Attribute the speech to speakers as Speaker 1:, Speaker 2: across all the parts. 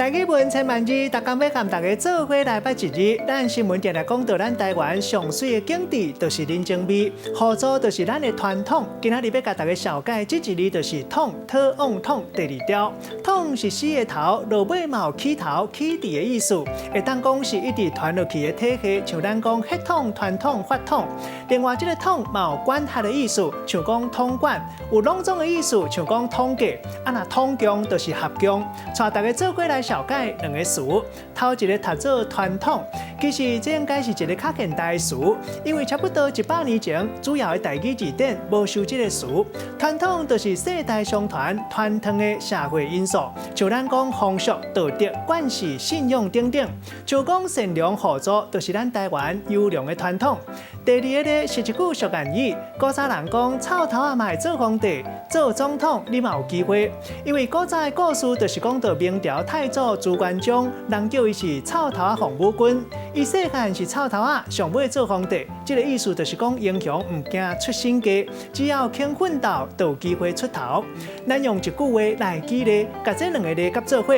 Speaker 1: 台語文千萬字，逐工欲共大家做伙來捌一字。咱新聞定定講到咱台灣上媠的景致，就是人情味，互助就是咱的傳統。今仔日欲共大家紹介這一字，就是統，討往統第二條。統是死的頭，落尾嘛有起頭、起佇的意思，會當講是一直傳落去的體系，像咱講血統、傳統、法統。另外，這个統嘛有管轄的意思，像講統管，有攏總的意思，像講統計。啊，若統共就是合共。帶大家做伙來紹介兩個詞，頭一个讀做傳統，其實這應該是一个較現代的詞，因為差不多100年前，主要的台語字典無收這个詞。傳統就是世代相傳、傳統的社會因素，像咱講風俗、道德、慣勢、信仰等等。像講善良互助，就是咱台灣優良的傳統。第二个咧是一句俗諺語，古早人講臭頭仔嘛會做皇帝、做總統，你嘛有機會。因為古早的故事就是講到明朝太祖朱元璋，人叫伊是臭頭仔奉武君。伊細漢是臭頭仔，上尾做皇帝，這个意思就是講英雄毋驚出身低，只要肯奮鬥，就有機會出頭。咱用一句話來舉例，共這兩个字佮做伙。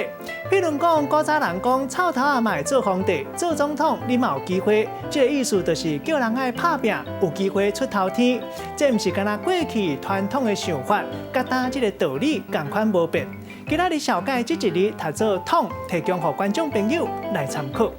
Speaker 1: 譬如講，古早人講臭頭仔嘛會做皇帝、做總統，你嘛有機會。這个意思就是叫人愛拍拚，有機會出頭天。這毋是干焦過去傳統的想法，佮今這个道理仝款無變。今仔日紹介這一字讀做統，提供予觀眾朋友來參考。